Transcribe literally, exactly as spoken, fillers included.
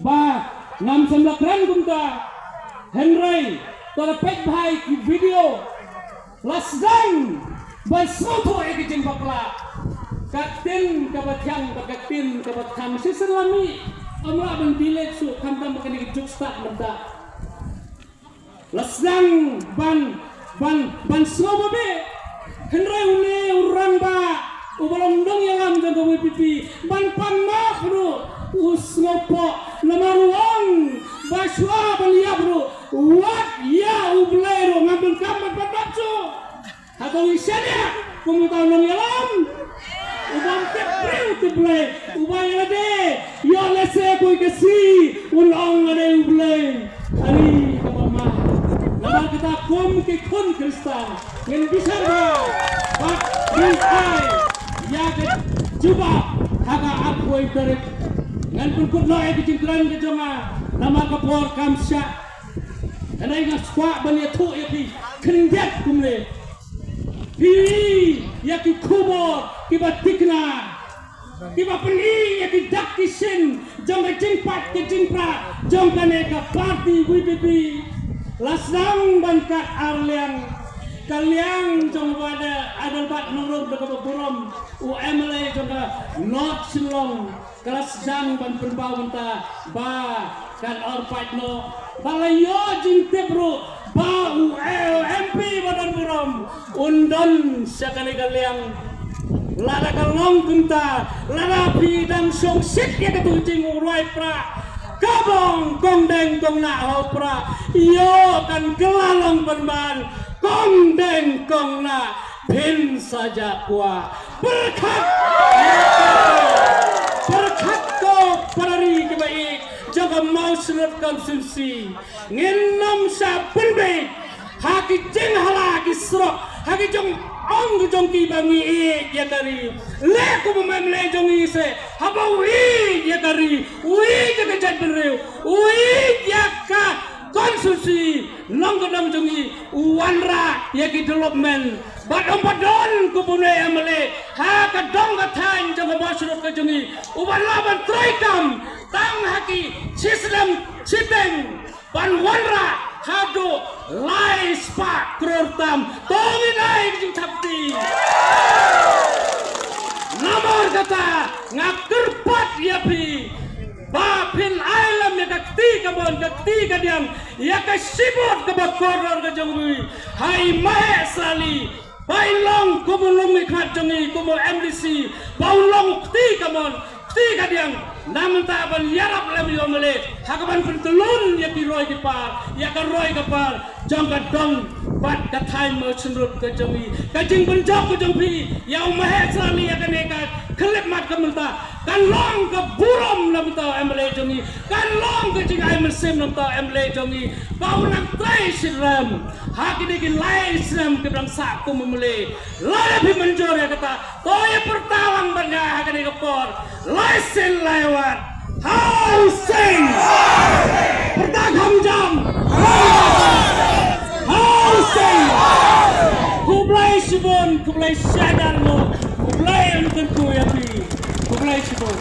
Ba ngam shym la kren kumta. Hynrei to la peit bha ïa ki video, la sdang ban sngewthuh ïa ki jingbakla. Ka ktien kaba thiang bad ka ktien kaba khang shisien la mih. Ym lah ban delete shuh khamtam ba kane ka juk stad mynta. La sdang ban, ban, ban sngewbha bha. Hynrei une u rangbah uba long nongïalam jong ka V P P, ban pan map ruh u sngewpoh, namar u ong ba shuwa ban ïap ruh, wat ïa U Blei ruh ngam donkam ban pan map shuh. Hato ngi shaniah kum uta u nongïalam u bym tip briew tip Blei, uba ïa lade ïoh lehse kawei ka shi un ong lade U Blei? Ani kaba ma. Namar kata kum ki khun Khristan ngin bishar bha bad ngin ai ïa ka jubab ha ka arphew tarik. Ngan pynkut noh ïa ka jingkren ka jong nga namar ka por kam shah. Hynrei nga kwah ban ïathuh ïa phi khyndiat kumne. Phi ïa ki khubor kiba thikna, kiba pyni ïa ki dak ki shin jong ka jingpait ka jingpra jong kane ka party V P P. La sdang ban kat ar liang, ka liang jong u Bah Adelbert Nongrum da kaba burom, u M L A jong ka North Shillong. Ka la sdang ban pynpaw mynta ba kan ot paid noh. Ba la ïoh jingtip ruh ba u, eh, u M P ba don burom un don sha kane ka liang. Lada ka long kumta, lada phi dang shongshit ïa katu ka jingrwai pra, ka bong kong deng kong nah ha u pra, ïoh kan kylla long pynban kong deng kong nah. Phin sa jah kwah. Pyrkhat, pyrkhat ko para ri kiba ïeit jong ka Mawshynrut constituency. Ngin nym shah pynbeit ha ki jinghala ki surok, ha ki jingong ki jong ki ba ngi ïeit ïa ka ri. Leh kum u M L A jong ngi se, haba u ïeit ïa ka ri, u ïeit ïa ka jaitbynriew, u ïeit ïa ka constituency nongkyndong jong ngi, u wanrah ïa ki development. Bad ym pat don kum une M L A ha ka dong ka thaiñ jong ka Mawshynrut ka jong ngi uba lah ban trei kam tang ha ki shi snem shiteng ban wanrah haduh lai spah klur tam. To ngin ai ka jingthap kti. Namar kata nga kyrpad ïa phi ba phin ai lem ïa ka kti kamon, ka kti kadiang, ïa ka shibun kaba kordor ka jong ngi ha i Maheh Sali. Ba in long kum u nongmihkhmat jong ngi, kum u M D C, ba un long kti kamon, kti kadiang. Na mynta ban ïarap lem ïa u M L A ha kaban pyntlun ïa ki roi ki par, ïa ka roi ka par jong ka dong bad ka thaiñ Mawshynrut ka jong ngi. Ka jingpynjop ka jong phi ïa u Maheh Sali ïa kane ka khyllipmat ka mynta kan long ka burom na bynta u M L A jong ngi, kan long ka jingai mynsiem na bynta u M L A jong ngi, ba un nang trei shitrhem ha kine ki lai snem kiba dang sah kum u M L A. Lada phi mynjur ïa kata, to ïa pyrta lang bad nga ha kane ka por. Lai sien lai wat. How sing? Pyrta kham jam. How sing? Khublei shibun, khublei shihajar nguh. Khublei un kyrkhu ïa phi. Khublei shibun.